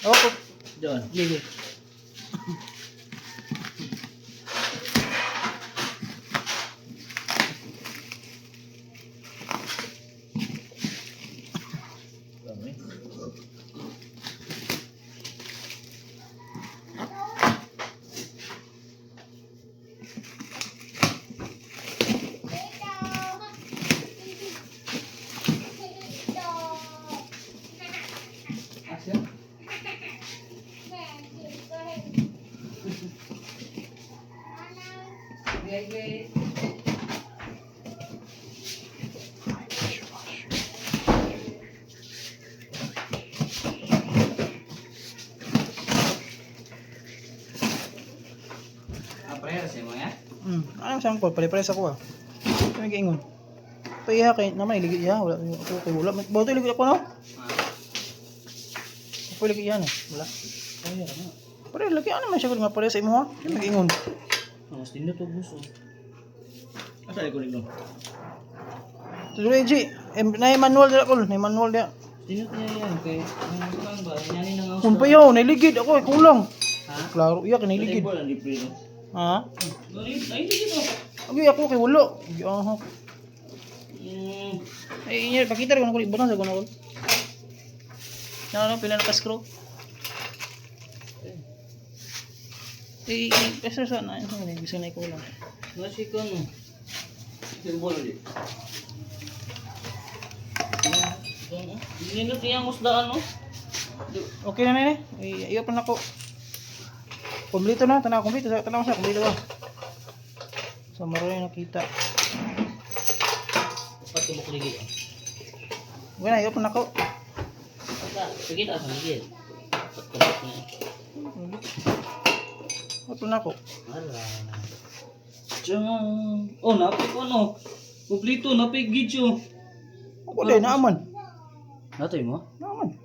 Ako. Diyan. Gigi. Dami. Asya? Ah, parehas mo ya? Ano sa angkol? Pare-pares ako ah. Ano giingon? Ito iya kay naman iligid iya wala ako kay wala. Bato iligid ako no? Ah. Ako iligid iya no. Wala. Kaya na. Pare lagi ano man siya nga pare sa imo ha? Ano giingon? Ang tindot og gusto. Asa ko ligno? Tuloy G, na manual dira kol, na manual dia. Tindot niya yan kay ang kuan ba nyani nang Kun pa yo, nailigid ako eh, kulang. Ha? Klaro iya kay nailigid. Wala di pre no. Ha? Ay, ay dito. Agi ako kay wala. Agi aha. Ay inya pakita rin ko ibutang sa kuno kol. Na ano pila na ka screw? Eh, eh, eh, sa na, ito na, gusto na ikulang. Nasi ko no. Simbol di. Nindot niya ang usdaan no. Okay na nene. Ay, iyo pa na ko. Kompleto na, tanaw kompleto, tanaw sa kompleto ba. So maroon nakita. Patubok ligi. Okay na, iyo pa na ko. Asa, sige ta sa ligi. Patubok niya. Ito na ko. Wala na. Diyan. Oh, napay ko no. Kompleto, napay gidyo. Ako din naaman. Natoy mo? Naaman.